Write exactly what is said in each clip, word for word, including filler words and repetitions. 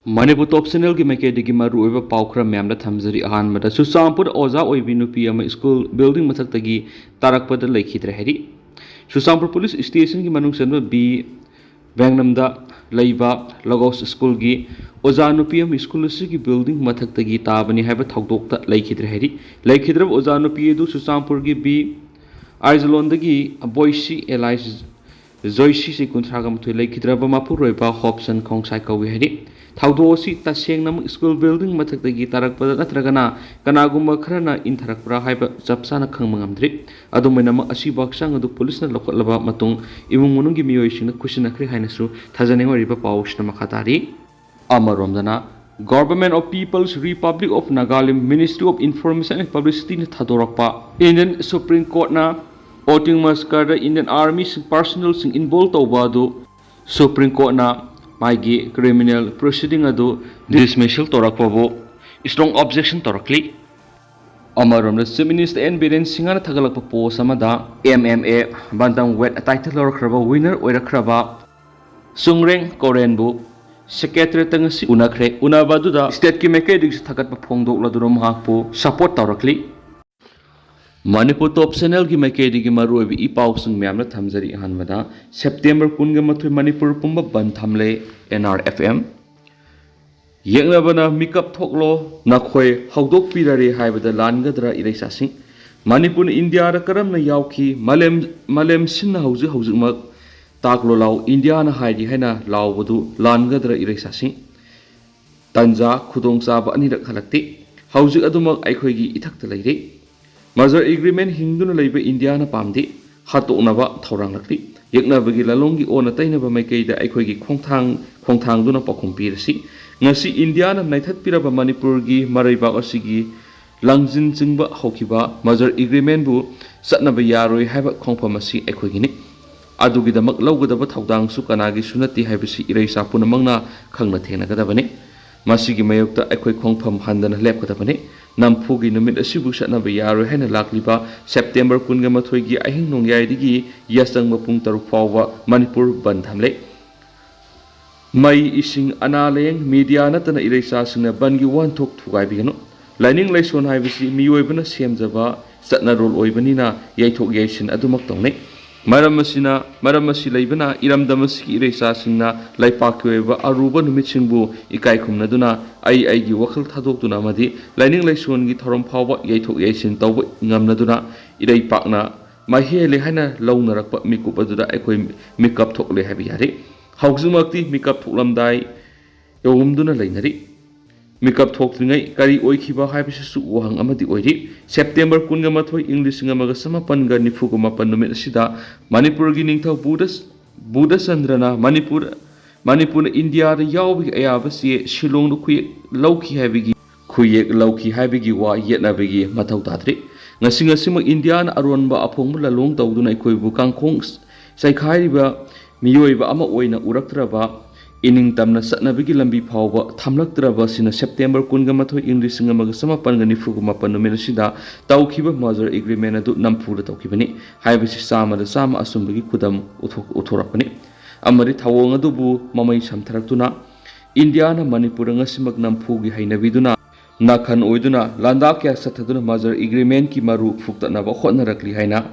ꯃꯅꯤꯄꯨꯔ ꯇꯣꯞ ꯆꯦꯅꯦꯜꯒꯤ ꯃꯥꯏꯀꯩꯗꯒꯤ ꯃꯔꯨꯑꯣꯏꯕ ꯄꯥꯎ ꯈꯔ ꯃꯌꯥꯝꯗ ꯊꯝꯖꯔꯤ꯫ ꯑꯍꯥꯟꯕꯗ, ꯆꯨꯔꯆꯥꯟꯄꯨꯔ ꯑꯣꯖꯥ ꯑꯣꯏꯕꯤ ꯅꯨꯄꯤ ꯑꯃ ꯁ꯭ꯀꯨꯜ ꯕꯤꯜꯗꯤꯡ ꯃꯊꯛꯇꯒꯤ ꯇꯥꯔꯛꯄꯗ ꯂꯩꯈꯤꯗ꯭ꯔꯦ ꯍꯥꯏꯔꯤ꯫ ꯆꯨꯔꯆꯥꯟꯄꯨꯔ ꯄꯨꯂꯤꯁ ꯁ꯭ꯇꯦꯁꯟꯒꯤ ꯃꯅꯨꯡ ꯆꯟꯕ ꯕꯤ ꯚꯦꯡꯅꯝꯗ ꯂꯩꯕ ꯂꯒꯣꯁ ꯁ꯭ꯀꯨꯜꯒꯤ ꯑꯣꯖꯥ ꯅꯨꯄꯤ ꯑꯃ ꯁ꯭ꯀꯨꯜ ꯑꯁꯤꯒꯤ ꯕꯤꯜꯗꯤꯡ ꯃꯊꯛꯇꯒꯤ ꯇꯥꯕꯅꯤ ꯍꯥꯏꯕ ꯊꯧꯗꯣꯛꯇ ꯂꯩꯈꯤꯗ꯭ꯔꯦ ꯍꯥꯏꯔꯤ꯫ ꯂꯩꯈꯤꯗ꯭ꯔꯕ ꯑꯣꯖꯥ ꯅꯨꯄꯤ ꯑꯗꯨ ꯆꯨꯔꯆꯥꯟꯄꯨꯔꯒꯤ ꯕꯤ ꯑꯥꯏꯖꯂꯣꯟꯗꯒꯤ ꯕꯣꯏꯁꯤ ꯑꯦꯂꯥꯏꯁ ꯖꯣꯏꯁꯤ, ꯆꯍꯤ ꯀꯨꯟꯊ꯭ꯔꯥꯒ ꯃꯥꯊꯣꯏ, ꯂꯩꯈꯤꯗ꯭ꯔꯕ ꯃꯄꯨꯔꯣꯏꯕ ꯍꯣꯞꯁꯟ ꯈꯣꯡꯁꯥꯏ ꯀꯧꯏ ꯍꯥꯏꯔꯤ꯫ ꯊꯧꯗꯣꯛ ꯑꯁꯤ ꯇꯁꯦꯡꯅꯃꯛ ꯁ꯭ꯀꯨꯜ ꯕꯤꯜꯗꯤꯡ ꯃꯊꯛꯇꯒꯤ ꯇꯥꯔꯛꯄꯗ ꯅꯠꯇ꯭ꯔꯒꯅ ꯀꯅꯥꯒꯨꯝꯕ ꯈꯔꯅ ꯏꯟꯊꯔꯛꯄ꯭ꯔꯥ ꯍꯥꯏꯕ ꯆꯞ ꯆꯥꯅ ꯈꯪꯕ ꯉꯝꯗ꯭ꯔꯤ꯫ ꯑꯗꯨꯝ ꯑꯣꯏꯅꯃꯛ, ꯑꯁꯤꯕꯨ ꯍꯛꯆꯥꯡ ꯑꯗꯨ ꯄꯨꯂꯤꯁꯅ ꯂꯧꯈꯠꯂꯕ ꯃꯇꯨꯡ ꯏꯃꯨꯡ ꯃꯅꯨꯡꯒꯤ ꯃꯤꯑꯣꯏꯁꯤꯡꯅ ꯈꯨꯠꯁꯤꯟꯅꯈ꯭ꯔꯦ ꯍꯥꯏꯅꯁꯨ ꯊꯥꯖꯅꯤꯡꯉꯥꯏ ꯑꯣꯏꯔꯤꯕ ꯄꯥꯎꯁꯤꯅ ꯃꯈꯥ ꯇꯥꯔꯤ꯫ ꯑꯃꯔꯣꯝꯗꯅ, Government of People's Republic of Nagaland, Ministry of Information and Publicityꯅ ꯊꯥꯗꯣꯔꯛꯄ, Indian Supreme Courtꯅ autonomous card Indian Armyꯁꯤꯡ personnelꯁꯤꯡ involve ꯇꯧꯕ ꯑꯗꯨ Supreme Courtꯅ ꯃꯥꯒꯤ criminal proceeding ꯑꯗꯨ dismissal ꯇꯧꯔꯛꯄꯕꯨ strong objection ꯇꯧꯔꯛꯂꯤ꯫ ꯑꯃꯔꯣꯝꯗ, Chief Minister ꯑꯦꯟ ꯕꯤꯔꯦꯟ ꯁꯤꯡꯍꯅ ꯊꯥꯒꯠꯂꯛꯄ post ꯑꯃꯗ, M M A bantamweight title ꯂꯧꯔꯛꯈ꯭ꯔꯕ winner ꯑꯣꯏꯔꯛꯈ꯭ꯔꯕ ꯆꯨꯡꯔꯦꯡ ꯀꯣꯔꯦꯟꯕꯨ Secretariatꯇ ꯉꯁꯤ ꯎꯅꯈ꯭ꯔꯦ꯫ ꯎꯅꯕ ꯑꯗꯨꯗ stateꯀꯤ ꯃꯥꯏꯀꯩꯗꯒꯤꯁꯨ ꯊꯥꯒꯠꯄ ꯐꯣꯡꯗꯣꯛꯂꯗꯨꯅ ꯃꯍꯥꯛꯄꯨ support ꯇꯧꯔꯛꯂꯤ꯫ ꯃꯅꯤꯄꯨꯔ ꯇꯣꯞ ꯆꯦꯅꯦꯜꯒꯤ ꯃꯥꯏꯀꯩꯗꯒꯤ ꯃꯔꯨꯑꯣꯏꯕ ꯏ ꯄꯥꯎꯁꯤꯡ ꯃꯌꯥꯝꯅ ꯊꯝꯖꯔꯤ꯫ ꯑꯍꯥꯟꯕꯗ, September ꯀꯨꯟꯒ ꯃꯥꯊꯣꯏ ꯃꯅꯤꯄꯨꯔ ꯄꯨꯝꯕ ꯕꯟ ꯊꯝꯂꯦ, N R F M꯫ ꯌꯦꯛꯅꯕꯅ ꯃꯤꯀꯞ ꯊꯣꯛꯂꯣ, ꯅꯈꯣꯏ ꯍꯧꯗꯣꯛꯄꯤꯔꯔꯦ ꯍꯥꯏꯕꯗ ꯂꯥꯟꯒꯗ꯭ꯔꯥ ꯏꯔꯩꯆꯥꯁꯤꯡ? ꯃꯅꯤꯄꯨꯔꯅ ꯏꯟꯗꯤꯌꯥꯗ ꯀꯔꯝꯅ ꯌꯥꯎꯈꯤ? ꯃꯥꯂꯦꯝ, ꯃꯥꯂꯦꯝ ꯁꯤꯟꯅ ꯍꯧꯖꯤꯛ ꯍꯧꯖꯤꯛꯃꯛ ꯇꯥꯛꯂꯣ ꯂꯥꯎ, ꯏꯟꯗꯤꯌꯥꯅ ꯍꯥꯏꯔꯤ ꯍꯥꯏꯅ ꯂꯥꯎꯕꯗꯨ ꯂꯥꯟꯒꯗ꯭ꯔꯥ ꯏꯔꯩꯆꯥꯁꯤꯡ? ꯇꯟꯖꯥ, ꯈꯨꯗꯣꯡꯆꯥꯕ ꯑꯅꯤꯔꯛ ꯍꯜꯂꯛꯇꯦ꯫ ꯍꯧꯖꯤꯛ ꯑꯗꯨꯃꯛ ꯑꯩꯈꯣꯏꯒꯤ ꯏꯊꯛꯇ ꯂꯩꯔꯦ꯫ Merger Agreement ꯍꯤꯡꯗꯨꯅ ꯂꯩꯕ ꯏꯟꯗꯤꯌꯥꯅ ꯄꯥꯝꯗꯦ꯫ ꯍꯥꯠꯇꯣꯛꯅꯕ ꯊꯧꯔꯥꯡꯂꯛꯂꯤ꯫ ꯌꯦꯛꯅꯕꯒꯤ ꯂꯥꯂꯣꯡꯒꯤ ꯑꯣꯟꯅ ꯇꯩꯅꯕ ꯃꯥꯏꯀꯩꯗ ꯑꯩꯈꯣꯏꯒꯤ ꯈꯣꯡꯊꯥꯡ, ꯈꯣꯡꯊꯥꯡꯗꯨꯅ ꯄꯥꯎꯈꯨꯝ ꯄꯤꯔꯁꯤ꯫ ꯉꯁꯤ ꯏꯟꯗꯤꯌꯥꯅ ꯅꯩꯊꯠꯄꯤꯔꯕ ꯃꯅꯤꯄꯨꯔꯒꯤ ꯃꯔꯩꯕꯥꯛ ꯑꯁꯤꯒꯤ ꯂꯪꯖꯤꯟ ꯆꯤꯡꯕ ꯍꯧꯈꯤꯕ Merger Agreementꯕꯨ ꯆꯠꯅꯕ ꯌꯥꯔꯣꯏ ꯍꯥꯏꯕ ꯈꯣꯡꯐꯝ ꯑꯁꯤ ꯑꯩꯈꯣꯏꯒꯤꯅꯤ꯫ ꯑꯗꯨꯒꯤꯗꯃꯛ ꯂꯧꯒꯗꯕ ꯊꯧꯗꯥꯡꯁꯨ ꯀꯅꯥꯒꯤꯁꯨ ꯅꯠꯇꯦ ꯍꯥꯏꯕꯁꯤ ꯏꯔꯩꯆꯥ ꯄꯨꯝꯅꯃꯛꯅ ꯈꯪꯅ ꯊꯦꯡꯅꯒꯗꯕꯅꯤ꯫ ꯃꯁꯤꯒꯤ ꯃꯥꯌꯣꯛꯇ ꯑꯩꯈꯣꯏ ꯈꯣꯡꯐꯝ ꯍꯟꯗꯅ ꯂꯦꯞꯀꯗꯕꯅꯤ꯫ ꯅꯝꯐꯨꯒꯤ ꯅꯨꯃꯤꯠ ꯑꯁꯤꯕꯨ ꯆꯠꯅꯕ ꯌꯥꯔꯣꯏ ꯍꯥꯏꯅ ꯂꯥꯛꯂꯤꯕ September ꯀꯨꯟꯒ ꯃꯥꯊꯣꯏꯒꯤ ꯑꯍꯤꯡ ꯅꯣꯡꯌꯥꯏꯗꯒꯤ ꯌꯥꯆꯪꯕ ꯄꯨꯡ ꯇꯔꯨꯛ ꯐꯥꯎꯕ ꯃꯅꯤꯄꯨꯔ ꯕꯟ ꯊꯝꯂꯦ꯫ ꯃꯩ, ꯏꯁꯤꯡ, ꯑꯅꯥ ꯂꯥꯌꯦꯡ, ꯃꯤꯗꯤꯌꯥ ꯅꯠꯇꯅ ꯏꯔꯩꯆꯥꯁꯤꯡꯅ ꯕꯟꯒꯤ ꯋꯥꯍꯟꯊꯣꯛ ꯊꯨꯒꯥꯏꯕꯤꯒꯅꯨ꯫ ꯂꯥꯏꯅꯤꯡ ꯂꯥꯏꯁꯣꯟ ꯍꯥꯏꯕꯁꯤ ꯃꯤꯑꯣꯏꯕꯅ ꯁꯦꯝꯖꯕ ꯆꯠꯅꯔꯣꯜ ꯑꯣꯏꯕꯅꯤꯅ ꯌꯩꯊꯣꯛ ꯌꯩꯁꯤꯟ ꯑꯗꯨꯃꯛ ꯇꯧꯅꯩ꯫ ꯃꯔꯝ ꯑꯁꯤꯅ, ꯃꯔꯝ ꯑꯁꯤ ꯂꯩꯕꯅ ꯏꯔꯝꯗꯝ ꯑꯁꯤꯒꯤ ꯏꯔꯩꯆꯥꯁꯤꯡꯅ ꯂꯩꯄꯥꯛꯀꯤ ꯑꯣꯏꯕ ꯑꯔꯨꯕ ꯅꯨꯃꯤꯠꯁꯤꯡꯕꯨ ꯏꯀꯥꯏ ꯈꯨꯝꯅꯗꯨꯅ, ꯑꯩ ꯑꯩꯒꯤ ꯋꯥꯈꯜ ꯊꯥꯗꯣꯛꯇꯨꯅ ꯑꯃꯗꯤ ꯂꯥꯏꯅꯤꯡ ꯂꯥꯏꯁꯣꯟꯒꯤ ꯊꯧꯔꯝ ꯐꯥꯎꯕ ꯌꯩꯊꯣꯛ ꯌꯩꯁꯤꯟ ꯇꯧꯕ ꯉꯝꯅꯗꯨꯅ ꯏꯔꯩꯄꯥꯛꯅ ꯃꯍꯩ ꯍꯦꯜꯂꯦ ꯍꯥꯏꯅ ꯂꯧꯅꯔꯛꯄ ꯃꯤꯀꯨꯞ ꯑꯗꯨꯗ ꯑꯩꯈꯣꯏ ꯃꯤꯀꯞ ꯊꯣꯛꯂꯦ ꯍꯥꯏꯕ ꯌꯥꯔꯦ꯫ ꯍꯧꯖꯤꯛꯃꯛꯇꯤ ꯃꯤꯀꯞ ꯊꯣꯛꯂꯝꯗꯥꯏ ꯌꯧꯔꯝꯗꯨꯅ ꯂꯩꯅꯔꯤ꯫ ꯃꯤꯀꯞ ꯊꯣꯛꯇ꯭ꯔꯤꯉꯩ ꯀꯔꯤ ꯑꯣꯏꯈꯤꯕ ꯍꯥꯏꯕꯁꯤꯁꯨ ꯋꯥꯍꯪ ꯑꯃꯗꯤ ꯑꯣꯏꯔꯤ꯫ ꯁꯦꯞꯇꯦꯝꯕꯔ ꯀꯨꯟꯒ ꯃꯥꯊꯣꯏ, ꯏꯪ ꯂꯤꯁꯤꯡ ꯑꯃꯒ ꯆꯃꯥꯄꯟꯒ ꯅꯤꯐꯨꯒ ꯃꯥꯄꯟ ꯅꯨꯃꯤꯠ ꯑꯁꯤꯗ ꯃꯅꯤꯄꯨꯔꯒꯤ ꯅꯤꯡꯊꯧ ꯕꯨꯙ, ꯕꯨꯙꯆꯟꯗ꯭ꯔꯅ ꯃꯅꯤꯄꯨꯔ, ꯃꯅꯤꯄꯨꯔꯅ ꯏꯟꯗꯤꯌꯥꯗ ꯌꯥꯎꯕꯒꯤ ꯑꯌꯥꯕ ꯆꯦ ꯁꯤꯂꯣꯡꯗ ꯈꯨꯌꯦꯛ ꯂꯧꯈꯤ ꯍꯥꯏꯕꯒꯤ, ꯈꯨꯌꯦꯛ ꯂꯧꯈꯤ ꯍꯥꯏꯕꯒꯤ ꯋꯥ ꯌꯦꯠꯅꯕꯒꯤ ꯃꯊꯧ ꯇꯥꯗ꯭ꯔꯤ꯫ ꯉꯁꯤ ꯉꯁꯤꯃꯛ ꯏꯟꯗꯤꯌꯥꯅ ꯑꯔꯣꯟꯕ ꯑꯐꯣꯡꯕ ꯂꯥꯂꯣꯡ ꯇꯧꯗꯨꯅ ꯑꯩꯈꯣꯏꯕꯨ ꯀꯥꯡꯈꯣꯡ ꯆꯥꯏꯈꯥꯏꯔꯤꯕ ꯃꯤꯑꯣꯏꯕ ꯑꯃ ꯑꯣꯏꯅ ꯎꯔꯛꯇ꯭ꯔꯕ, ꯏꯅꯤꯡ ꯇꯝꯅ ꯆꯠꯅꯕꯒꯤ ꯂꯝꯕꯤ ꯐꯥꯎꯕ ꯊꯝꯂꯛꯇ꯭ꯔꯕ ꯑꯁꯤꯅ ꯁꯦꯞꯇꯦꯝꯕꯔ ꯀꯨꯟꯒ ꯃꯥꯊꯣꯏ, ꯏꯪ ꯂꯤꯁꯤꯡ ꯑꯃꯒ ꯆꯃꯥꯄꯟꯒ ꯅꯤꯐꯨꯒ ꯃꯥꯄꯟ ꯅꯨꯃꯤꯠ ꯑꯁꯤꯗ ꯇꯧꯈꯤꯕ ꯃꯔꯖꯔ ꯑꯦꯒ꯭ꯔꯤꯃꯦꯟ ꯑꯗꯨ ꯅꯝꯐꯨꯗ ꯇꯧꯈꯤꯕꯅꯤ ꯍꯥꯏꯕꯁꯤ ꯆꯥꯝꯃꯗ ꯆꯥꯝꯃ ꯑꯆꯨꯝꯕꯒꯤ ꯈꯨꯗꯝ ꯎꯠꯊꯣꯛ-, ꯎꯠꯊꯣꯔꯛꯄꯅꯤ꯫ ꯑꯃꯗꯤ ꯊꯧꯑꯣꯡ ꯑꯗꯨꯕꯨ ꯃꯃꯩ ꯁꯝꯊꯔꯛꯇꯨꯅ ꯏꯟꯗꯤꯌꯥꯅ ꯃꯅꯤꯄꯨꯔꯗ ꯉꯁꯤꯃꯛ ꯅꯝꯐꯨꯒꯤ ꯍꯩꯅꯕꯤꯗꯨꯅ ꯅꯥꯈꯟ ꯑꯣꯏꯗꯨꯅ ꯂꯥꯟꯗꯥ ꯀꯌꯥ ꯆꯠꯊꯗꯨꯅ ꯃꯔꯖꯔ ꯑꯦꯒ꯭ꯔꯤꯃꯦꯟꯒꯤ ꯃꯔꯨ ꯐꯨꯛꯇꯠꯅꯕ ꯍꯣꯠꯅꯔꯛꯂꯤ ꯍꯥꯏꯅ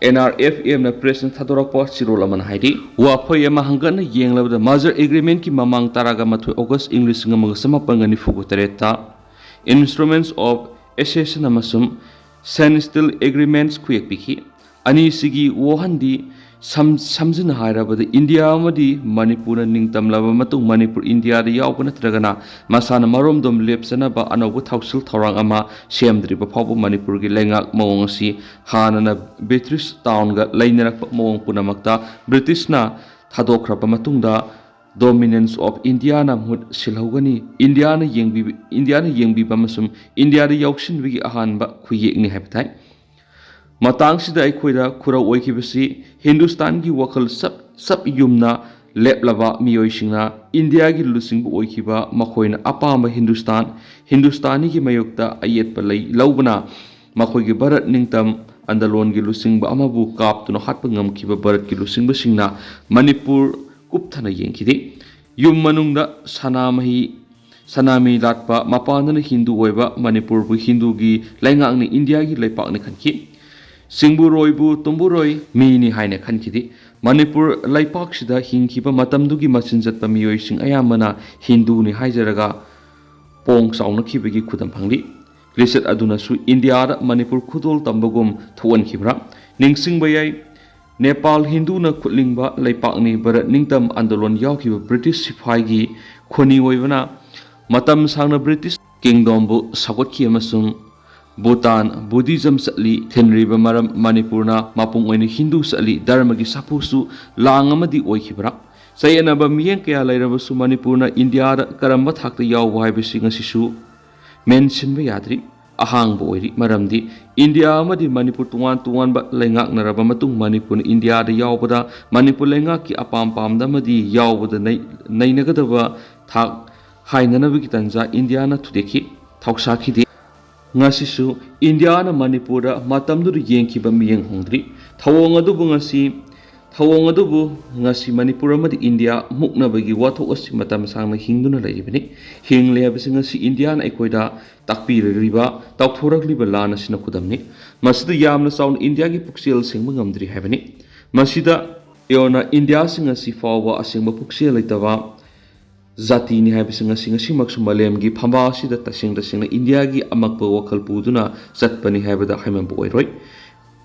ꯑꯦꯟ ꯑꯥꯔ ꯑꯦꯐ ꯑꯦꯝꯅ ꯄ꯭ꯔꯦꯁꯅ ꯊꯥꯗꯣꯔꯛꯄ ꯆꯤꯔꯣꯜ ꯑꯃꯅ ꯍꯥꯏꯔꯤ꯫ ꯋꯥꯐꯩ ꯑꯃ ꯍꯪꯒꯠꯅ ꯌꯦꯡꯂꯕꯗ ꯃꯔꯖꯔ ꯑꯦꯒ꯭ꯔꯤꯃꯦꯟꯒꯤ ꯃꯃꯥꯡ ꯇꯔꯥꯒ ꯃꯥꯊꯣꯏ ꯑꯣꯒꯁ ꯏꯪ ꯂꯤꯁꯤꯡ ꯑꯃꯒ ꯆꯃꯥꯄꯟꯒ ꯅꯤꯐꯨꯒ ꯇꯔꯦꯠꯇ Instruments of Accession ꯑꯃꯁꯨꯡ Standstill Agreements ꯈꯨꯌꯦꯛ ꯄꯤꯈꯤ꯫ ꯑꯅꯤꯁꯤꯒꯤ ꯋꯥꯍꯟꯗꯤ ꯁꯝ-, ꯁꯝꯖꯤꯟꯅ ꯍꯥꯏꯔꯕꯗ ꯏꯟꯗꯤꯌꯥ ꯑꯃꯗꯤ ꯃꯅꯤꯄꯨꯔꯅ ꯅꯤꯡꯇꯝꯂꯕ ꯃꯇꯨꯡ ꯃꯅꯤꯄꯨꯔ ꯏꯟꯗꯤꯌꯥꯗ ꯌꯥꯎꯕ ꯅꯠꯇ꯭ꯔꯒꯅ ꯃꯁꯥꯅ ꯃꯔꯣꯝꯗꯣꯝ ꯂꯦꯞꯆꯅꯕ ꯑꯅꯧꯕ ꯊꯧꯁꯤꯜ ꯊꯧꯔꯥꯡ ꯑꯃ ꯁꯦꯝꯗ꯭ꯔꯤꯕ ꯐꯥꯎꯕ ꯃꯅꯤꯄꯨꯔꯒꯤ ꯂꯩꯉꯥꯛ ꯃꯑꯣꯡ ꯑꯁꯤ ꯍꯥꯟꯅꯅ ꯕ꯭ꯔꯤꯇꯤꯁ ꯇꯥꯎꯟꯒ ꯂꯩꯅꯔꯛꯄ ꯃꯑꯣꯡ ꯄꯨꯝꯅꯃꯛꯇ ꯕ꯭ꯔꯤꯇꯤꯁꯅ ꯊꯥꯗꯣꯛꯈ꯭ꯔꯕ ꯃꯇꯨꯡꯗ Dominions of ꯏꯟꯗꯤꯌꯥꯅ ꯃꯍꯨꯠ ꯁꯤꯜꯍꯧꯒꯅꯤ꯫ ꯏꯟꯗꯤꯌꯥꯅ ꯌꯦꯡꯕꯤ-, ꯏꯟꯗꯤꯌꯥꯅ ꯌꯦꯡꯕꯤꯕ ꯑꯃꯁꯨꯡ ꯏꯟꯗꯤꯌꯥꯗ ꯌꯥꯎꯁꯤꯟꯕꯒꯤ ꯑꯍꯥꯟꯕ ꯈꯨꯌꯦꯛꯅꯤ ꯍꯥꯏꯕ ꯇꯥꯏ꯫ ꯃꯇꯥꯡꯁꯤꯗ ꯑꯩꯈꯣꯏꯗ ꯈꯨꯔꯧ ꯑꯣꯏꯈꯤꯕꯁꯤ ꯍꯤꯟꯗꯨꯁꯇꯥꯟꯒꯤ ꯋꯥꯈꯜ ꯆꯞ, ꯆꯞ ꯌꯨꯝꯅ ꯂꯦꯞꯂꯕ ꯃꯤꯑꯣꯏꯁꯤꯡꯅ ꯏꯟꯗꯤꯌꯥꯒꯤ ꯂꯨꯆꯤꯡꯕ ꯑꯣꯏꯈꯤꯕ ꯃꯈꯣꯏꯅ ꯑꯄꯥꯝꯕ ꯍꯤꯟꯗꯨꯁꯇꯥꯟ, ꯍꯤꯟꯗꯨꯁꯇꯥꯅꯤꯒꯤ ꯃꯥꯌꯣꯛꯇ ꯑꯌꯦꯠꯄ ꯂꯩ ꯂꯧꯕꯅ ꯃꯈꯣꯏꯒꯤ ꯚꯥꯔꯠ ꯅꯤꯡꯇꯝ ꯑꯟꯗꯂꯣꯟꯒꯤ ꯂꯨꯆꯤꯡꯕ ꯑꯃꯕꯨ ꯀꯥꯞꯇꯨꯅ ꯍꯥꯠꯄ ꯉꯝꯈꯤꯕ ꯚꯥꯔꯠꯀꯤ ꯂꯨꯆꯤꯡꯕꯁꯤꯡꯅ ꯃꯅꯤꯄꯨꯔ ꯀꯨꯞꯊꯅ ꯌꯦꯡꯈꯤꯗꯦ꯫ ꯌꯨꯝ ꯃꯅꯨꯡꯗ ꯁꯅꯥꯃꯍꯤ, ꯁꯅꯥꯃꯍꯤ ꯂꯥꯠꯄ, ꯃꯄꯥꯟꯗꯅ ꯍꯤꯟꯗꯨ ꯑꯣꯏꯕ, ꯃꯅꯤꯄꯨꯔꯕꯨ ꯍꯤꯟꯗꯨꯒꯤ ꯂꯩꯉꯥꯛꯅꯤ, ꯏꯟꯗꯤꯌꯥꯒꯤ ꯂꯩꯄꯥꯛꯅꯤ ꯈꯟꯈꯤ꯫ ꯁꯤꯡꯕꯨꯔꯣꯏꯕꯨ ꯇꯨꯝꯕꯨꯔꯣꯏ ꯃꯤꯅꯤ ꯍꯥꯏꯅ ꯈꯟꯈꯤꯗꯦ꯫ ꯃꯅꯤꯄꯨꯔ ꯂꯩꯄꯥꯛꯁꯤꯗ ꯍꯤꯡꯈꯤꯕ ꯃꯇꯝꯗꯨꯒꯤ ꯃꯆꯤꯟ ꯆꯠꯄ ꯃꯤꯑꯣꯏꯁꯤꯡ ꯑꯌꯥꯝꯕꯅ ꯍꯤꯟꯗꯨꯅꯤ ꯍꯥꯏꯖꯔꯒ ꯄꯣꯡ ꯆꯥꯎꯅꯈꯤꯕꯒꯤ ꯈꯨꯗꯝ ꯐꯪꯂꯤ꯫ ꯂꯤꯆꯠ ꯑꯗꯨꯅꯁꯨ ꯏꯟꯗꯤꯌꯥꯗ ꯃꯅꯤꯄꯨꯔ ꯈꯨꯗꯣꯜ ꯇꯝꯕꯒꯨꯝ ꯊꯣꯛꯍꯟꯈꯤꯕ꯭ꯔꯥ? ꯅꯤꯡꯁꯤꯡꯕ ꯌꯥꯏ, ꯅꯦꯄꯥꯜ ꯍꯤꯟꯗꯨꯅ ꯈꯨꯠꯂꯤꯡꯕ ꯂꯩꯄꯥꯛꯅꯤ꯫ ꯚꯥꯔꯠ ꯅꯤꯡꯇꯝ ꯑꯟꯗꯣꯂꯟ ꯌꯥꯎꯈꯤꯕ ꯕ꯭ꯔꯤꯇꯤꯁ ꯁꯤꯐꯥꯏꯒꯤ ꯈꯨꯟꯅꯤ ꯑꯣꯏꯕꯅ ꯃꯇꯝ ꯁꯥꯡꯅ ꯕ꯭ꯔꯤꯇꯤꯁ ꯀꯤꯡꯗꯣꯝꯕꯨ ꯁꯧꯒꯠꯈꯤ ꯑꯃꯁꯨꯡ ꯚꯨꯇꯥꯟ ꯕꯨꯙꯤꯖꯝ ꯆꯠꯂꯤ ꯊꯤꯟꯔꯤꯕ ꯃꯔꯝ ꯃꯅꯤꯄꯨꯔꯅ ꯃꯄꯨꯡ ꯑꯣꯏꯅ ꯍꯤꯟꯗꯨ ꯆꯠꯂꯤ ꯙꯔꯃꯒꯤ ꯁꯥꯐꯨꯁꯨ ꯂꯥꯡ ꯑꯃꯗꯤ ꯑꯣꯏꯈꯤꯕ꯭ꯔꯥ? ꯆꯌꯦꯠꯅꯕ ꯃꯤꯠꯌꯦꯡ ꯀꯌꯥ ꯂꯩꯔꯕꯁꯨ ꯃꯅꯤꯄꯨꯔꯅ ꯏꯟꯗꯤꯌꯥꯗ ꯀꯔꯝꯕ ꯊꯥꯛꯇ ꯌꯥꯎꯕ ꯍꯥꯏꯕꯁꯤ ꯉꯁꯤꯁꯨ ꯃꯦꯟꯁꯤꯟꯕ ꯌꯥꯗ꯭ꯔꯤ꯫ ꯑꯍꯥꯡꯕ ꯑꯣꯏꯔꯤ꯫ ꯃꯔꯝꯗꯤ ꯏꯟꯗꯤꯌꯥ ꯑꯃꯗꯤ ꯃꯅꯤꯄꯨꯔ ꯇꯣꯉꯥꯟ ꯇꯣꯉꯥꯟꯕ ꯂꯩꯉꯥꯛꯅꯔꯕ ꯃꯇꯨꯡ ꯃꯅꯤꯄꯨꯔꯅ ꯏꯟꯗꯤꯌꯥꯗ ꯌꯥꯎꯕꯗ ꯃꯅꯤꯄꯨꯔ ꯂꯩꯉꯥꯛꯀꯤ ꯑꯄꯥꯝ ꯄꯥꯝꯗ ꯑꯃꯗꯤ ꯌꯥꯎꯕꯗ ꯅꯩ-, ꯅꯩꯅꯒꯗꯕ ꯊꯥꯛ ꯍꯥꯏꯅꯅꯕꯒꯤ ꯇꯥꯟꯖꯥ ꯏꯟꯗꯤꯌꯥꯅ ꯊꯨꯗꯦꯛꯈꯤ, ꯊꯧꯁꯥꯈꯤꯗꯦ꯫ ꯉꯁꯤꯁꯨ ꯏꯟꯗꯤꯌꯥꯅ ꯃꯅꯤꯄꯨꯔꯗ ꯃꯇꯝꯗꯨꯗ ꯌꯦꯡꯈꯤꯕ ꯃꯤꯠꯌꯦꯡ ꯍꯣꯡꯗ꯭ꯔꯤ꯫ ꯊꯧꯑꯣꯡ ꯑꯗꯨꯕꯨ ꯉꯁꯤ, ꯊꯧꯑꯣꯡ ꯑꯗꯨꯕꯨ ꯉꯁꯤ ꯃꯅꯤꯄꯨꯔ ꯑꯃꯗꯤ ꯏꯟꯗꯤꯌꯥ ꯃꯨꯛꯅꯕꯒꯤ ꯋꯥꯊꯣꯛ ꯑꯁꯤ ꯃꯇꯝ ꯁꯥꯡꯅ ꯍꯤꯡꯗꯨꯅ ꯂꯩꯔꯤꯕꯅꯤ꯫ ꯍꯤꯡꯂꯤ ꯍꯥꯏꯕꯁꯤ ꯉꯁꯤ ꯏꯟꯗꯤꯌꯥꯅ ꯑꯩꯈꯣꯏꯗ ꯇꯥꯛꯄꯤꯔꯛꯂꯤꯕ, ꯇꯥꯎꯊꯣꯔꯛꯂꯤꯕ ꯂꯥꯟ ꯑꯁꯤꯅ ꯈꯨꯗꯝꯅꯤ꯫ ꯃꯁꯤꯗ ꯌꯥꯝꯅ ꯆꯥꯎꯅ ꯏꯟꯗꯤꯌꯥꯒꯤ ꯄꯨꯛꯆꯦꯜ ꯁꯦꯡꯕ ꯉꯝꯗ꯭ꯔꯤ ꯍꯥꯏꯕꯅꯤ꯫ ꯃꯁꯤꯗ ꯌꯣꯟꯅ ꯏꯟꯗꯤꯌꯥꯁꯤ ꯉꯁꯤ ꯐꯥꯎꯕ ꯑꯁꯦꯡꯕ ꯄꯨꯛꯆꯦꯜ ꯂꯩꯇꯕ ꯖꯥꯇꯤꯅꯤ ꯍꯥꯏꯕꯁꯤ ꯉꯁꯤ, ꯉꯁꯤꯃꯛꯁꯨ ꯃꯥꯂꯦꯝꯒꯤ ꯐꯝꯕꯥꯛ ꯑꯁꯤꯗ ꯇꯁꯦꯡ ꯇꯁꯦꯡꯅ ꯏꯟꯗꯤꯌꯥꯒꯤ ꯑꯃꯛꯄ ꯋꯥꯈꯜ ꯄꯨꯗꯨꯅ ꯆꯠꯄꯅꯤ ꯍꯥꯏꯕꯗ ꯍꯥꯏꯃꯟꯕ ꯑꯣꯏꯔꯣꯏ꯫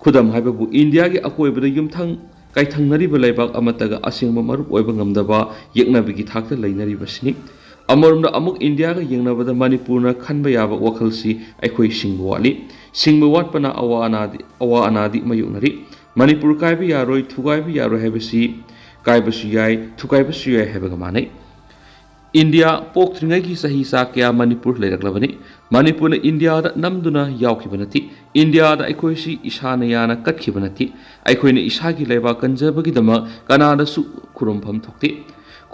ꯈꯨꯗꯝ ꯍꯥꯏꯕꯕꯨ ꯏꯟꯗꯤꯌꯥꯒꯤ ꯑꯀꯣꯏꯕꯗ ꯌꯨꯝꯊꯪ ꯀꯥꯏꯊꯪꯅꯔꯤꯕ ꯂꯩꯕꯥꯛ ꯑꯃꯠꯇꯒ ꯑꯁꯦꯡꯕ ꯃꯔꯨꯞ ꯑꯣꯏꯕ ꯉꯝꯗꯕ ꯌꯦꯛꯅꯕꯒꯤ ꯊꯥꯛꯇ ꯂꯩꯅꯔꯤꯕꯁꯤꯅꯤ꯫ ꯑꯃꯔꯣꯝꯗ ꯑꯃꯨꯛ ꯏꯟꯗꯤꯌꯥꯒ ꯌꯦꯡꯅꯕꯗ ꯃꯅꯤꯄꯨꯔꯅ ꯈꯟꯕ ꯌꯥꯕ ꯋꯥꯈꯜꯁꯤ ꯑꯩꯈꯣꯏ ꯁꯤꯡꯕ ꯋꯥꯠꯂꯤ꯫ ꯁꯤꯡꯕ ꯋꯥꯠꯄꯅ ꯑꯋꯥ ꯑꯅꯥꯗꯤ, ꯑꯋꯥ ꯑꯅꯥꯗꯤ ꯃꯥꯌꯣꯛꯅꯔꯤ꯫ ꯃꯅꯤꯄꯨꯔ ꯀꯥꯏꯕ ꯌꯥꯔꯣꯏ, ꯊꯨꯒꯥꯏꯕ ꯌꯥꯔꯣꯏ ꯍꯥꯏꯕꯁꯤ ꯀꯥꯏꯕꯁꯨ ꯌꯥꯏ, ꯊꯨꯒꯥꯏꯕꯁꯨ ꯌꯥꯏ ꯍꯥꯏꯕꯒ ꯃꯥꯟꯅꯩ꯫ ꯏꯟꯗꯤꯌꯥ ꯄꯣꯛꯇ꯭ꯔꯤꯉꯩꯒꯤ ꯆꯍꯤ ꯆꯥ ꯀꯌꯥ ꯃꯅꯤꯄꯨꯔ ꯂꯩꯔꯛꯂꯕꯅꯤ꯫ ꯃꯅꯤꯄꯨꯔꯅ ꯏꯟꯗꯤꯌꯥꯗ ꯅꯝꯗꯨꯅ ꯌꯥꯎꯈꯤꯕ ꯅꯠꯇꯦ꯫ ꯏꯟꯗꯤꯌꯥꯗ ꯑꯩꯈꯣꯏꯁꯤ ꯏꯁꯥꯅ ꯌꯥꯅ ꯀꯠꯈꯤꯕ ꯅꯠꯇꯦ꯫ ꯑꯩꯈꯣꯏꯅ ꯏꯁꯥꯒꯤ ꯂꯩꯕꯥꯛ ꯀꯟꯖꯕꯒꯤꯗꯃꯛ ꯀꯅꯥꯗꯁꯨ ꯈꯨꯔꯨꯝꯐꯝ ꯊꯣꯛꯇꯦ꯫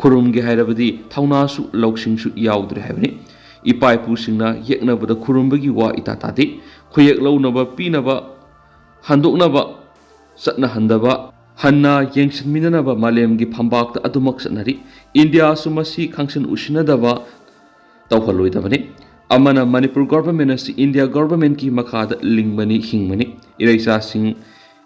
ꯈꯨꯔꯨꯝꯒꯦ ꯍꯥꯏꯔꯕꯗꯤ ꯊꯧꯅꯥꯁꯨ ꯂꯧꯁꯤꯡꯁꯨ ꯌꯥꯎꯗ꯭ꯔꯦ ꯍꯥꯏꯕꯅꯤ꯫ ꯏꯄꯥ ꯏꯄꯨꯁꯤꯡꯅ ꯌꯦꯛꯅꯕꯗ ꯈꯨꯔꯨꯝꯕꯒꯤ ꯋꯥ ꯏꯇꯥ ꯇꯥꯗꯦ꯫ ꯈꯨꯌꯦꯛ ꯂꯧꯅꯕ ꯄꯤꯅꯕ ꯍꯟꯗꯣꯛꯅꯕ ꯆꯠꯅꯍꯟꯗꯕ, ꯍꯟꯅ ꯌꯦꯡꯁꯤꯟꯃꯤꯟꯅꯅꯕ ꯃꯥꯂꯦꯝꯒꯤ ꯐꯝꯕꯥꯛꯇ ꯑꯗꯨꯃꯛ ꯆꯠꯅꯔꯤ꯫ ꯏꯟꯗꯤꯌꯥꯁꯨ ꯃꯁꯤ ꯈꯪꯁꯤꯟ ꯎꯁꯤꯟꯅꯗꯕ ꯇꯧꯍꯜꯂꯣꯏꯗꯕꯅꯤ꯫ ꯑꯃꯅ ꯃꯅꯤꯄꯨꯔ ꯒꯣꯚꯔꯟꯃꯦꯟ ꯑꯁꯤ ꯏꯟꯗꯤꯌꯥ ꯒꯣꯚꯔꯟꯃꯦꯟꯒꯤ ꯃꯈꯥꯗ ꯂꯤꯡꯕꯅꯤ, ꯍꯤꯡꯕꯅꯤ꯫ ꯏꯔꯩꯆꯥꯁꯤꯡ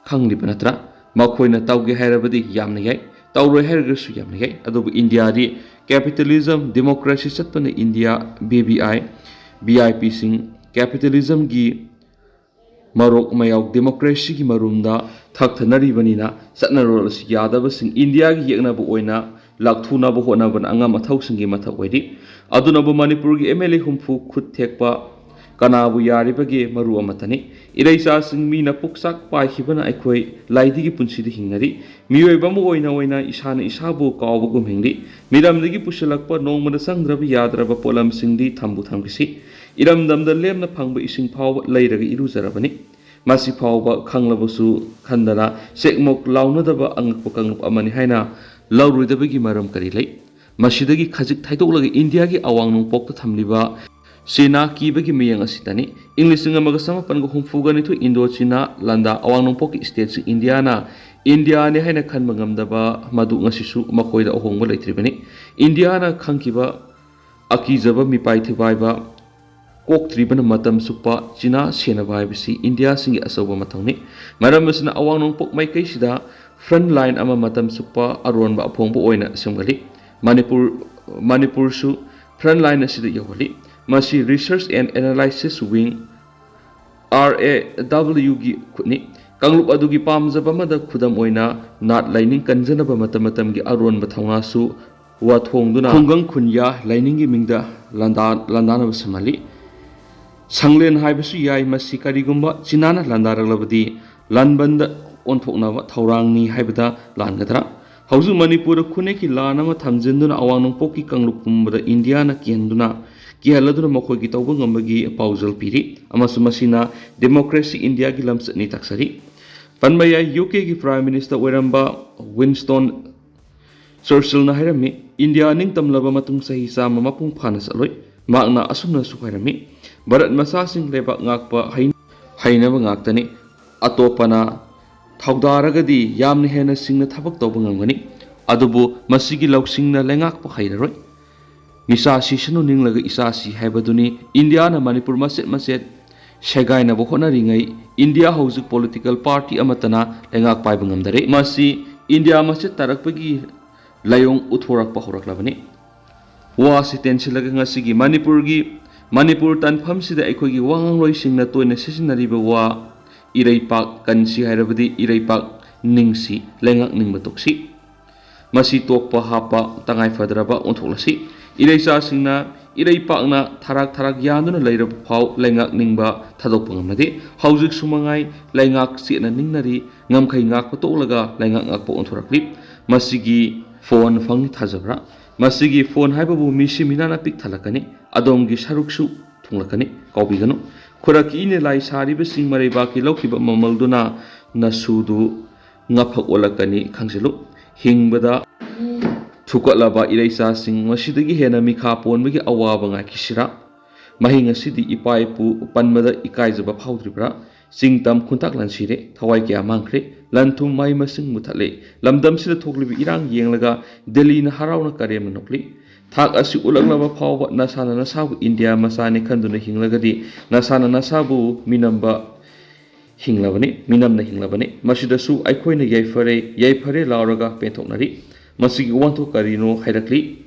ꯈꯪꯂꯤꯕ ꯅꯠꯇ꯭ꯔꯥ? ꯃꯈꯣꯏꯅ ꯇꯧꯒꯦ ꯍꯥꯏꯔꯕꯗꯤ ꯌꯥꯝꯅ ꯌꯥꯏ, ꯇꯧꯔꯣꯏ ꯍꯥꯏꯔꯒꯁꯨ ꯌꯥꯝꯅ ꯌꯥꯏ꯫ ꯑꯗꯨꯕꯨ ꯏꯟꯗꯤꯌꯥꯗꯤ ꯀꯦꯄꯤꯇꯦꯂꯤꯖꯝ, ꯗꯦꯃꯣꯀ꯭ꯔꯦꯁꯤ ꯆꯠꯄꯅ ꯏꯟꯗꯤꯌꯥ꯫ ꯚꯤ ꯚꯤ ꯑꯥꯏ, ꯚꯤ ꯑꯥꯏ ꯄꯤꯁꯤꯡ ꯀꯦꯄꯤꯇꯦꯂꯤꯖꯝꯒꯤ ꯃꯔꯣꯛ ꯃꯌꯥꯎ ꯗꯦꯃꯣꯀ꯭ꯔꯦꯁꯤꯒꯤ ꯃꯔꯨꯝꯗ ꯊꯛꯊꯅꯔꯤꯕꯅꯤꯅ, ꯆꯠꯅꯔꯣꯜ ꯑꯁꯤ ꯌꯥꯗꯕꯁꯤꯡ ꯏꯟꯗꯤꯌꯥꯒꯤ ꯌꯦꯛꯅꯕ ꯑꯣꯏꯅ ꯂꯥꯛꯊꯨꯅꯕ ꯍꯣꯠꯅꯕꯅ ꯑꯉꯝ ꯑꯊꯧꯁꯤꯡꯒꯤ ꯃꯊꯛ ꯑꯣꯏꯔꯤ꯫ ꯑꯗꯨꯅꯕꯨ ꯃꯅꯤꯄꯨꯔꯒꯤ ꯑꯦꯝ ꯑꯦꯜ ꯑꯦ ꯍꯨꯝꯐꯨ ꯈꯨꯠ ꯊꯦꯛꯄ ꯀꯅꯥꯕꯨ ꯌꯥꯔꯤꯕꯒꯦ? ꯃꯔꯨ ꯑꯃꯠꯇꯅꯤ꯫ ꯏꯔꯩꯆꯥꯁꯤꯡ ꯃꯤꯅ ꯄꯨꯛꯆꯥꯛ ꯄꯥꯏꯈꯤꯕꯅ ꯑꯩꯈꯣꯏ ꯂꯥꯏꯗꯤꯒꯤ ꯄꯨꯟꯁꯤꯗ ꯍꯤꯡꯅꯔꯤ꯫ ꯃꯤꯑꯣꯏꯕ ꯑꯃ ꯑꯣꯏꯅ ꯑꯣꯏꯅ ꯏꯁꯥꯅ ꯏꯁꯥꯕꯨ ꯀꯥꯎꯕꯒꯨꯝ ꯍꯤꯡꯂꯤ꯫ ꯃꯤꯔꯝꯗꯒꯤ ꯄꯨꯁꯤꯜꯂꯛꯄ ꯅꯣꯡꯃꯗ ꯆꯪꯗ꯭ꯔꯕ ꯌꯥꯗ꯭ꯔꯕ ꯄꯣꯠꯂꯝꯁꯤꯡꯗꯤ ꯊꯝꯕꯨ ꯊꯝꯈꯤꯁꯤ, ꯏꯔꯝꯗꯝꯗ ꯂꯦꯝꯅ ꯐꯪꯕ ꯏꯁꯤꯡ ꯐꯥꯎꯕ ꯂꯩꯔꯒ ꯏꯔꯨꯖꯔꯕꯅꯤ꯫ ꯃꯁꯤ ꯐꯥꯎꯕ ꯈꯪꯂꯕꯁꯨ ꯈꯟꯗꯅ ꯆꯦꯛꯃꯣꯛ ꯂꯥꯎꯅꯗꯕ ꯑꯉꯛꯄ ꯀꯥꯡꯂꯨꯞ ꯑꯃꯅꯤ ꯍꯥꯏꯅ ꯂꯧꯔꯣꯏꯗꯕꯒꯤ ꯃꯔꯝ ꯀꯔꯤ ꯂꯩ? ꯃꯁꯤꯗꯒꯤ ꯈꯖꯤꯛ ꯊꯩꯗꯣꯛꯂꯒ ꯏꯟꯗꯤꯌꯥꯒꯤ ꯑꯋꯥꯡ ꯅꯣꯡꯄꯣꯛꯇ ꯊꯝꯂꯤꯕ ꯆꯤꯅꯥ ꯀꯤꯕꯒꯤ ꯃꯤꯌꯦꯡ ꯑꯁꯤꯗꯅꯤ꯫ ꯏꯪ ꯂꯤꯁꯤꯡ ꯑꯃꯒ ꯆꯃꯥꯄꯟꯒ ꯍꯨꯝꯐꯨꯒ ꯅꯤꯊꯣꯏ ꯏꯟꯗꯣ ꯆꯤꯅꯥ ꯂꯥꯟꯗꯥ ꯑꯋꯥꯡ ꯅꯣꯡꯄꯣꯛꯀꯤ ꯁ꯭ꯇꯦꯠꯁꯤꯡ ꯏꯟꯗꯤꯌꯥꯅ ꯏꯟꯗꯤꯌꯥꯅꯤ ꯍꯥꯏꯅ ꯈꯟꯕ ꯉꯝꯗꯕ ꯃꯗꯨ ꯉꯁꯤꯁꯨ ꯃꯈꯣꯏꯗ ꯑꯍꯣꯡꯕ ꯂꯩꯇ꯭ꯔꯤꯕꯅꯤ꯫ ꯏꯟꯗꯤꯌꯥꯅ ꯈꯪꯈꯤꯕ ꯑꯀꯤꯖꯕ ꯃꯤꯄꯥꯏ ꯊꯤꯄꯥꯏꯕ ꯀꯣꯛꯇ꯭ꯔꯤꯕꯅ ꯃꯇꯝ ꯆꯨꯞꯄ ꯆꯤꯅꯥ ꯁꯦꯟꯅꯕ ꯍꯥꯏꯕꯁꯤ ꯏꯟꯗꯤꯌꯥꯁꯤꯡꯒꯤ ꯑꯆꯧꯕ ꯃꯊꯧꯅꯤ꯫ ꯃꯔꯝ ꯑꯁꯤꯅ ꯑꯋꯥꯡ ꯅꯣꯡꯄꯣꯛ ꯃꯥꯏꯀꯩꯁꯤꯗ ꯐ꯭ꯔꯟ ꯂꯥꯏꯟ ꯑꯃ ꯃꯇꯝ ꯆꯨꯞꯄ ꯑꯔꯣꯟꯕ ꯑꯐꯣꯡꯕ ꯑꯣꯏꯅ ꯁꯦꯝꯒꯠꯂꯤ꯫ ꯃꯅꯤꯄꯨꯔ, ꯃꯅꯤꯄꯨꯔꯁꯨ ꯐ꯭ꯔꯟ ꯂꯥꯏꯟ ꯑꯁꯤꯗ ꯌꯧꯍꯜꯂꯤ꯫ ꯃꯁꯤ Research and Analysis Wing, R A ꯗꯕ꯭ꯂꯤꯎꯒꯤ ꯈꯨꯠꯅꯤ꯫ ꯀꯥꯡꯂꯨꯞ ꯑꯗꯨꯒꯤ ꯄꯥꯝꯖꯕ ꯑꯃꯗ ꯈꯨꯗꯝ ꯑꯣꯏꯅ ꯅꯥꯠ ꯂꯥꯏꯅꯤꯡ ꯀꯟꯖꯅꯕ ꯃꯇꯝ ꯃꯇꯝꯒꯤ ꯑꯔꯣꯟꯕ ꯊꯧꯅꯥꯁꯨ ꯋꯥꯊꯣꯡꯗꯨꯅ ꯈꯨꯡꯒꯪ ꯈꯨꯟꯌꯥ ꯂꯥꯏꯅꯤꯡꯒꯤ ꯃꯤꯡꯗ ꯂꯥꯟꯗꯥ-, ꯂꯥꯟꯗꯥꯅꯕ ꯁꯦꯝꯍꯜꯂꯤ꯫ ꯁꯪꯂꯦꯟ ꯍꯥꯏꯕꯁꯨ ꯌꯥꯏ꯫ ꯃꯁꯤ ꯀꯔꯤꯒꯨꯝꯕ ꯆꯤꯅꯥꯅ ꯂꯥꯟꯗꯥꯔꯛꯂꯕꯗꯤ ꯂꯥꯟꯕꯟꯗ ꯑꯣꯟꯊꯣꯛꯅꯕ ꯊꯧꯔꯥꯡꯅꯤ ꯍꯥꯏꯕꯗ ꯂꯥꯟꯒꯗ꯭ꯔꯥ? ꯍꯧꯖꯤꯛ ꯃꯅꯤꯄꯨꯔꯗ ꯈꯨꯠꯅꯦꯛꯀꯤ ꯂꯥꯟ ꯑꯃ ꯊꯝꯖꯤꯟꯗꯨꯅ ꯑꯋꯥꯡ ꯅꯣꯡꯄꯣꯛꯀꯤ ꯀꯥꯡꯂꯨꯞ ꯄꯨꯝꯕꯗ ꯏꯟꯗꯤꯌꯥꯅ ꯀꯤꯍꯟꯗꯨꯅ, ꯀꯤꯍꯜꯂꯗꯨꯅ ꯃꯈꯣꯏꯒꯤ ꯇꯧꯕ ꯉꯝꯕꯒꯤ ꯄꯥꯎꯖꯦꯜ ꯄꯤꯔꯤ, ꯑꯃꯁꯨꯡ ꯃꯁꯤꯅ ꯗꯦꯃꯣꯀ꯭ꯔꯦꯁꯤ ꯏꯟꯗꯤꯌꯥꯒꯤ ꯂꯝꯆꯠꯅꯤ ꯇꯥꯛꯆꯔꯤ꯫ ꯄꯟꯕ ꯌꯥꯏ, ꯌꯨ ꯀꯦꯒꯤ ꯄ꯭ꯔꯥꯏꯝ ꯃꯤꯅꯤꯁꯇꯔ ꯑꯣꯏꯔꯝꯕ ꯋꯤꯟꯁꯇꯣꯟ ꯆꯔꯆꯤꯜꯅ ꯍꯥꯏꯔꯝꯃꯤ, "ꯏꯟꯗꯤꯌꯥ ꯅꯤꯡꯇꯝꯂꯕ ꯃꯇꯨꯡ ꯆꯍꯤ ꯆꯥꯝꯃ ꯃꯄꯨꯡ ꯐꯥꯅ ꯆꯠꯂꯣꯏ"꯫ ꯃꯍꯥꯛꯅ ꯑꯁꯨꯝꯅꯁꯨ ꯍꯥꯏꯔꯝꯃꯤ, "ꯚꯥꯔꯠ ꯃꯆꯥꯁꯤꯡ ꯂꯩꯕꯥꯛ ꯉꯥꯛꯄ ꯍꯩ-, ꯍꯩꯅꯕ ꯉꯥꯛꯇꯅꯤ꯫ ꯑꯇꯣꯞꯄꯅ ꯊꯧꯗꯥꯔꯒꯗꯤ ꯌꯥꯝꯅ ꯍꯦꯟꯅ ꯁꯤꯡꯅ ꯊꯕꯛ ꯇꯧꯕ ꯉꯝꯒꯅꯤ"꯫ ꯑꯗꯨꯕꯨ ꯃꯁꯤꯒꯤ ꯂꯧꯁꯤꯡꯅ ꯂꯩꯉꯥꯛꯄ ꯍꯩꯔꯔꯣꯏ꯫ ꯃꯤꯁꯥ ꯁꯤꯁꯅꯨ ꯅꯤꯡꯂꯒ ꯏꯆꯥ ꯁꯤ ꯍꯥꯏꯕꯗꯨꯅꯤ꯫ ꯏꯟꯗꯤꯌꯥꯅ ꯃꯅꯤꯄꯨꯔ ꯃꯆꯦꯠ ꯃꯆꯦꯠ ꯁꯦꯒꯥꯏꯅꯕ ꯍꯣꯠꯅꯔꯤꯉꯩ, ꯏꯟꯗꯤꯌꯥ ꯍꯧꯖꯤꯛ ꯄꯣꯂꯤꯇꯤꯀꯦꯜ ꯄꯥꯔꯇꯤ ꯑꯃꯠꯇꯅ ꯂꯩꯉꯥꯛ ꯄꯥꯏꯕ ꯉꯝꯗꯔꯦ꯫ ꯃꯁꯤ ꯏꯟꯗꯤꯌꯥ ꯃꯆꯦꯠ ꯇꯥꯔꯛꯄꯒꯤ ꯂꯥꯏꯑꯣꯡ ꯎꯠꯊꯣꯔꯛꯄ ꯍꯧꯔꯛꯂꯕꯅꯤ꯫ ꯋꯥꯁꯤ ꯇꯦꯟꯁꯤꯜꯂꯒ ꯉꯁꯤꯒꯤ ꯃꯅꯤꯄꯨꯔꯒꯤ, ꯃꯅꯤꯄꯨꯔ ꯇꯥꯟꯐꯝꯁꯤꯗ ꯑꯩꯈꯣꯏꯒꯤ ꯋꯥꯉꯥꯡꯂꯣꯏꯁꯤꯡꯅ ꯇꯣꯏꯅ ꯁꯤꯖꯤꯟꯅꯔꯤꯕ ꯋꯥ, "ꯏꯔꯩꯄꯥꯛ ꯀꯟꯁꯤ" ꯍꯥꯏꯔꯕꯗꯤ ꯏꯔꯩꯄꯥꯛ ꯅꯤꯡꯁꯤ, ꯂꯩꯉꯥꯛ ꯅꯤꯡꯕ ꯇꯣꯛꯁꯤ꯫ ꯃꯁꯤ ꯇꯣꯛꯄ ꯍꯥꯞꯄ ꯇꯉꯥꯏ ꯐꯗ꯭ꯔꯕ ꯑꯣꯟꯊꯣꯛꯂꯁꯤ꯫ ꯏꯔꯩꯆꯥꯁꯤꯡꯅ ꯏꯔꯩꯄꯥꯛꯅ ꯊꯔꯥꯛ ꯊꯔꯥꯛ ꯌꯥꯟꯗꯨꯅ ꯂꯩꯔꯕ ꯐꯥꯎ ꯂꯩꯉꯥꯛ ꯅꯤꯡꯕ ꯊꯥꯗꯣꯛꯄ ꯉꯝꯅꯗꯦ꯫ ꯍꯧꯖꯤꯛꯁꯨ ꯃꯉꯥꯏ ꯂꯩꯉꯥꯛ ꯆꯦꯠꯅ ꯅꯤꯡꯅꯔꯤ, ꯉꯝꯈꯩ ꯉꯥꯛꯄ ꯇꯣꯛꯂꯒ ꯂꯩꯉꯥꯛ ꯉꯥꯛꯄ ꯑꯣꯟꯊꯣꯔꯛꯂꯤ꯫ ꯃꯁꯤꯒꯤ ꯐꯣꯟ ꯐꯪꯅꯤ ꯊꯥꯖꯕ꯭ꯔꯥ? ꯃꯁꯤꯒꯤ ꯐꯣꯟ ꯍꯥꯏꯕꯕꯨ ꯃꯤꯁꯤ ꯃꯤꯅꯥꯅ ꯄꯤꯛ ꯊꯜꯂꯛꯀꯅꯤ꯫ ꯑꯗꯣꯝꯒꯤ ꯁꯔꯨꯛꯁꯨ ꯊꯨꯡꯂꯛꯀꯅꯤ, ꯀꯥꯎꯕꯤꯒꯅꯨ꯫ ꯈꯨꯔꯛꯀꯤ ꯏꯅꯦ ꯂꯥꯏ ꯁꯥꯔꯤꯕꯁꯤꯡ ꯃꯔꯩꯕꯥꯛꯀꯤ ꯂꯧꯈꯤꯕ ꯃꯃꯜꯗꯨꯅ ꯅꯁꯨꯗꯨ ꯉꯥꯐꯛ ꯑꯣꯜꯂꯛꯀꯅꯤ ꯈꯪꯖꯤꯜꯂꯨ꯫ ꯍꯤꯡꯕꯗ ꯊꯨꯀꯠꯂꯕ ꯏꯔꯩꯆꯥꯁꯤꯡ ꯃꯁꯤꯗꯒꯤ ꯍꯦꯟꯅ ꯃꯤꯈꯥ ꯄꯣꯟꯕꯒꯤ ꯑꯋꯥꯕ ꯉꯥꯏꯈꯤꯁꯤꯔꯥ? ꯃꯍꯩ ꯉꯁꯤꯗꯤ ꯏꯄꯥ ꯏꯄꯨ ꯄꯟꯕꯗ ꯏꯀꯥꯏꯖꯕ ꯐꯥꯎꯗ꯭ꯔꯤꯕ꯭ꯔꯥ? ꯆꯤꯡ ꯇꯝ ꯈꯨꯟꯇꯥꯛ ꯂꯥꯟꯁꯤꯔꯦ, ꯊꯋꯥꯏ ꯀꯌꯥ ꯃꯥꯡꯈ꯭ꯔꯦ, ꯂꯟ ꯊꯨꯝ ꯃꯍꯩ ꯃꯁꯤꯡ ꯃꯨꯊꯠꯂꯦ꯫ ꯂꯝꯗꯝꯁꯤꯗ ꯊꯣꯛꯂꯤꯕ ꯏꯔꯥꯡ ꯌꯦꯡꯂꯒ ꯗꯦꯜꯂꯤꯅ ꯍꯔꯥꯎꯅ ꯀꯔꯦꯝꯅ ꯅꯣꯛꯂꯤ꯫ ꯊꯥꯛ ꯑꯁꯤ ꯎꯠꯂꯛꯂꯕ ꯐꯥꯎꯕ ꯅꯁꯥꯅ ꯅꯁꯥꯕꯨ ꯏꯟꯗꯤꯌꯥ ꯃꯆꯥꯅꯤ ꯈꯟꯗꯨꯅ ꯍꯤꯡꯂꯒꯗꯤ ꯅꯁꯥꯅ ꯅꯁꯥꯕꯨ ꯃꯤꯅꯝꯕ ꯍꯤꯡꯂꯕꯅꯤ, ꯃꯤꯅꯝꯅ ꯍꯤꯡꯂꯕꯅꯤ꯫ ꯃꯁꯤꯗꯁꯨ ꯑꯩꯈꯣꯏꯅ ꯌꯥꯏꯐꯔꯦ, ꯌꯥꯏꯐꯔꯦ ꯂꯥꯎꯔꯒ ꯄꯦꯟꯊꯣꯛꯅꯔꯤ꯫ ꯃꯁꯤꯒꯤ ꯋꯥꯍꯟꯊꯣꯛ ꯀꯔꯤꯅꯣ ꯍꯥꯏꯔꯛꯂꯤ꯫